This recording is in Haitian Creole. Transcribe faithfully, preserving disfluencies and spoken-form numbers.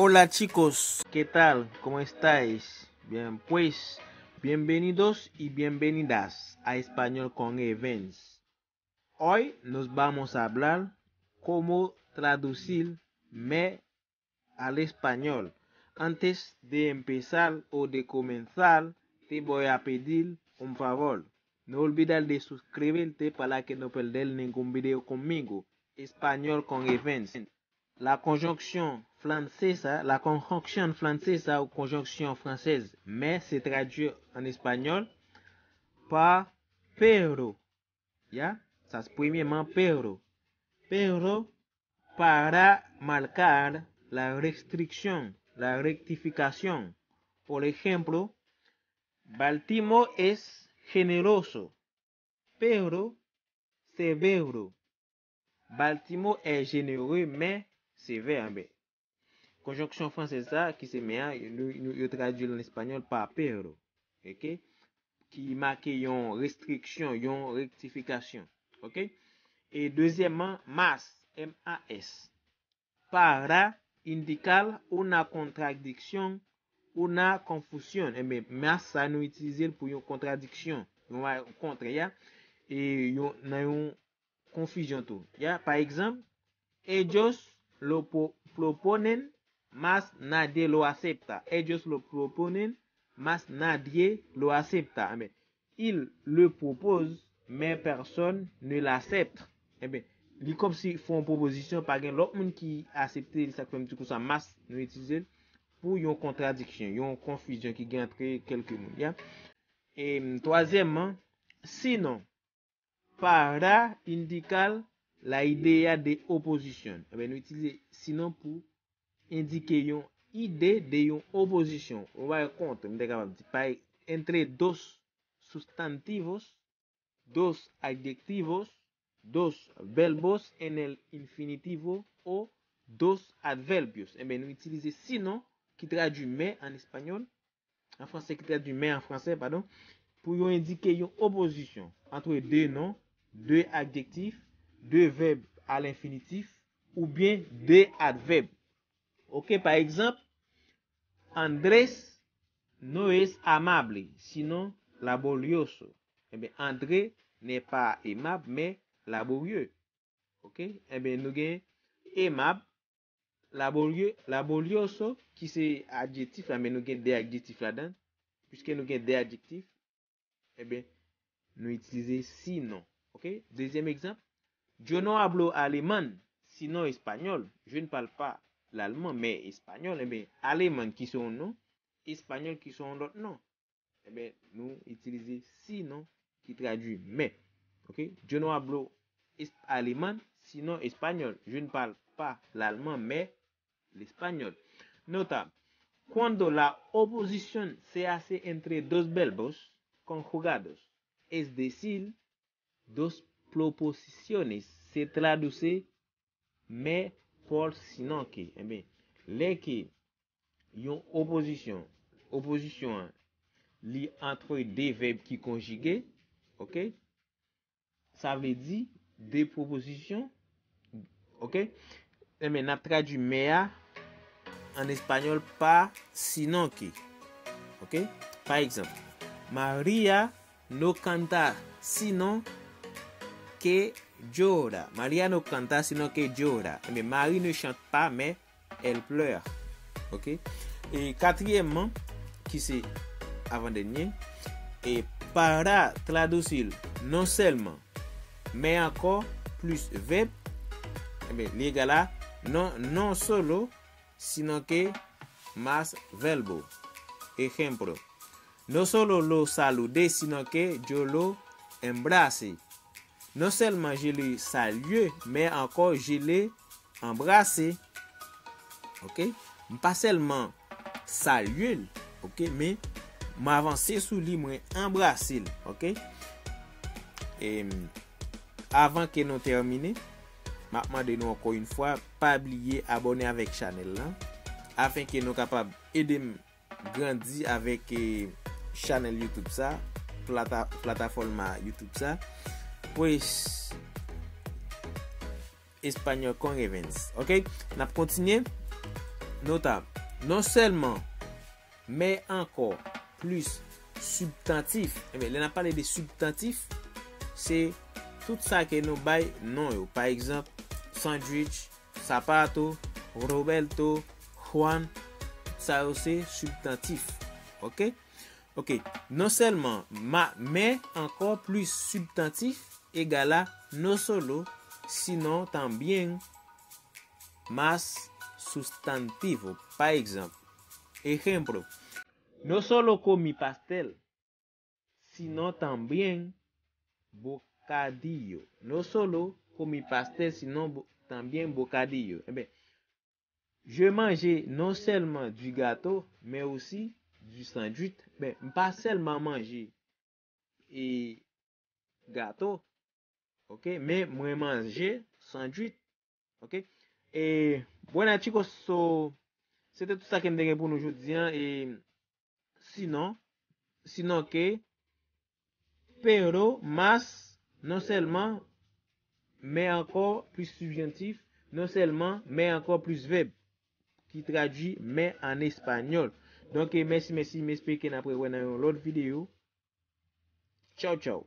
Hola chicos, ¿qué tal? ¿Cómo estáis? Bien, pues, bienvenidos y bienvenidas a Español con Evans. Hoy nos vamos a hablar cómo traducir me al español. Antes de empezar o de comenzar, te voy a pedir un favor. No olvidar de suscribirte para que no perder ningún video conmigo. Español con Evans. La conjunción francesa, la conjunción francesa ou conjunction française, mais se tradui an espanyòl pa pero. Ya, sa se premyeman, pero. Pero para marcar la restricción, la rectificación. Por ejemplo, Baltimore es generoso, pero severo. Baltimore est généreux, mais sévère. Enben, konjonksyon fransèz sa a, ki se me a, yo, yo, yo tradui l an espanyòl pa pero, ok? Ki make yon restriksyon, yon rektifikasyon, ok? E dezyèmman, mas, M A S. Para indicar una contradicción, una confusión. Enben, mas sa nou itilize l pou yon kontradiksyon, yon kontrè, ya, e yon, nan yon konfizyon tou. Ya, pa egzanp, ellos lo po- proponen, mas nadie lo acepta. Ellos lo proponen, mas nadie lo acepta. Enben, ils le proposent, mais personne ne l'accepte. Enben, li kòmsi fè yon pwopozisyon, pa gen lòt moun ki aksepte li, sa k fè m di konsa, mas nou itilize l pou yon kontradiksyon, yon konfizyon ki gen antre kèlke moun. Ya. E, twazyèmman, sinon, para indicar la idea de oposición. Enben, nou itilize sinon pou endike yon ide de yon opozisyon. Ou pa kont, m te kapab di, pa entre dos sustantivos, dos adjetivos, dos verbos en el infinitivo o dos adverbios. Enben, nou itilize sinon ki tradui mais an espanyòl, an fransè, ki tradui mais an fransè, padon, pou yo endike yon opozisyon antre de non, de adjektif, de vèb a lenfinitif, oubyen de advèb. Ok, pa egzanp, Andrés no es amable, sino laborioso. Enben, André n'est pas aimable, mais laborieux. Ok? Enben, nou gen aimable, laborye, laborioso, ki se adjektif la, men nou gen de adjektif ladan. Piske nou gen de adjektif, enben, nou itilize sinon. Ok? Dezyèm egzanp, yo no hablo alemán, sino español. Je ne parle pas l'allemand, mais español. Enben, alemann ki se yon non, espanyòl ki se yon lòt non. Enben, nou itilize sinon ki tradui mais. Ok? Yo no hablo es- alemán, sino español. Je ne parle pas l'allemand, mais l'español. Nota, cuando la oposición se hace entre dos verbos conjugados, es decir, dos proposiciones, se traduce me por sino que. Enben, lè ke yon opozisyon, opozisyon an, li antre de vèb ki konjige, ok? Sa vle di de pwopozisyon, ok? Enben, n ap tradui mais a an espanyòl pa sino que, ok? Pa egzanp, Maria no canta sino que llora. Maria no canta sino que llora. Enben, Marie ne chante pas, mais elle pleure. Ok? E katriyèmman, ki se avan dènye, e para traducir non seulement, mais encore plus verb, enben, li egal a non, non solo, sino que más verbo. Ejemplo, no solo lo saludé, sino que yo lo embracé. Non sèlman je le salye, men ankò je le embrase. Ok? M pa sèlman salye l, ok, men m avanse sou li, mwen anbrase l, ok? E, avan ke nou tèmine, m ap mande nou ankò yon fwa, pa bliye abòne avèk chanèl lan, afenke nou kapab ede m grandi avèk, eh, chanèl YouTube sa, plata-, plataforma YouTube sa. Pues, Español con Evans. Ok? N ap kontinye. notab. Non sèlman, men ankò plis sibstantif. Ebyen, lè n ap pale de sibstantif, se tout sa ke nou bay non yo. Pa egzanp, sandwich, sapato, Roberto, Juan, sa yo se sibstantif. Oke? Oke. Non sèlman, ma, men ankò plis sibstantif egal a no solo, sino también más sustantivo. Pa egzanp, ejemplo, no solo comí pastel, sino también bocadillo. No solo comí pastel, sino bo- también bocadillo. Ebyen, je mangeais non seulement du gâteau, mais aussi du sandwich. Ben, m pa sèlman manje e gato, oke, men mwen manje sandwich, oke. E, bueno, chicos, so, se te tout sa ke m te gen pou nou jodi a. E, sinon, sinon ke, pero más, non sèlman, men ankò plis sibstantif, non sèlman, men ankò plis vèb, ki tradui men an espanyòl. Donk, e, mèsi, mèsi, m espere ke n ap rewè nan yon lòt videyo. Tchaw, tchaw.